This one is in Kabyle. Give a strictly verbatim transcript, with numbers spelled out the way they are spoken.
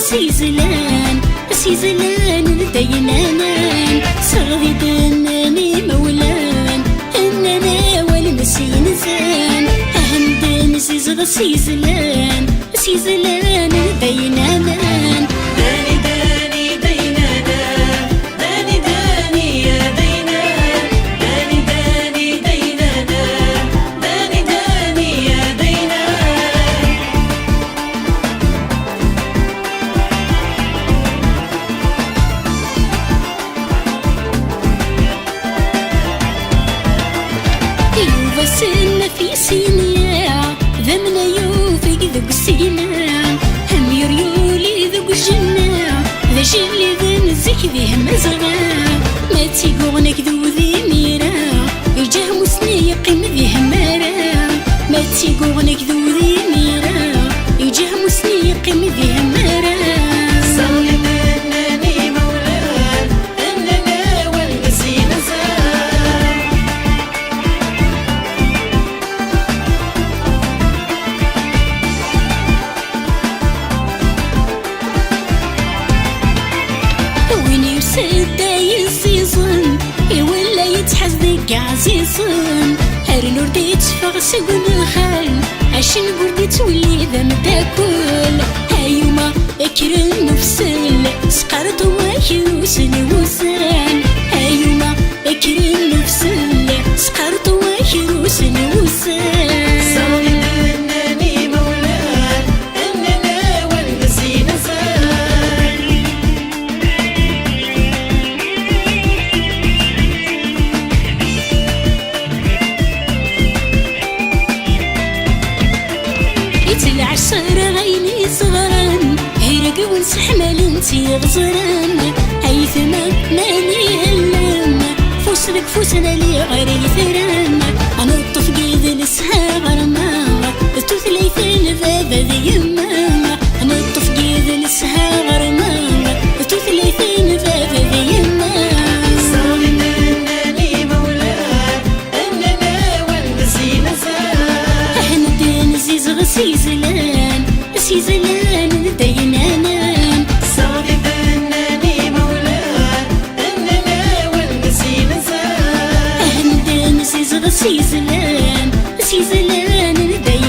Sizlan, sizlan d ayen aman, seɣ di d-nnan imawlan, nnan awal-nsen zan, ahen-d nzizeɣ sizlan, sizlan d ayen aman. Dani, dani, d ayen aman. Dani, dani, a daynan. Dani, dani, d ayen aman. Dani, dani, a daynan. Yuba s nnaf yessin-ya, d amnayuf i deg usigna, am yuryuli deg ujenna, d ajelliden zik di Hmazɣa. Ma d tiguɣna-k d wudi imir-a, iǧah musni yeqqim di Hmara. Ma d tiguɣna-k d wudi imir-a, iǧah musni yeqqim di Hmara. Sali d nnan imawlan, nnan awal-nsen zan. Win yusa-d ay iziẓen, iwala yettḥaz deg ɛzizen, rnu ur d-yetteffeɣ seg unexxal, acnug ur d-yettwelli d ameddakel. Ayuma, kkren ufsel, sqerṭu aklusen wussan. Ayuma, kkren ufsel, sqerṭu aklusen wussan. Sali d nnan imawlan, nnan awal-nsen zan. Ittelɛacer ayen iẓran, irgawen seḥmalen tiɣeẓran. Aytma, mani hellam, fus deg fus nali ɣer yitran. Neṭṭef deg yidles ha ɣerma, d tutlayt n baba d yemma. Neṭṭef deg yidles ha ɣerma, d tutlayt n baba d yemma. Sali d nnan imawlan, nnan awal-nsen zan. Ahen-d nzizeɣ sizlan, sizlan d ayen aman. Sali d nnan imawlan, nnan awal-nsen zan. Ahen-d nzizeɣ sizlan, sizlan d ayen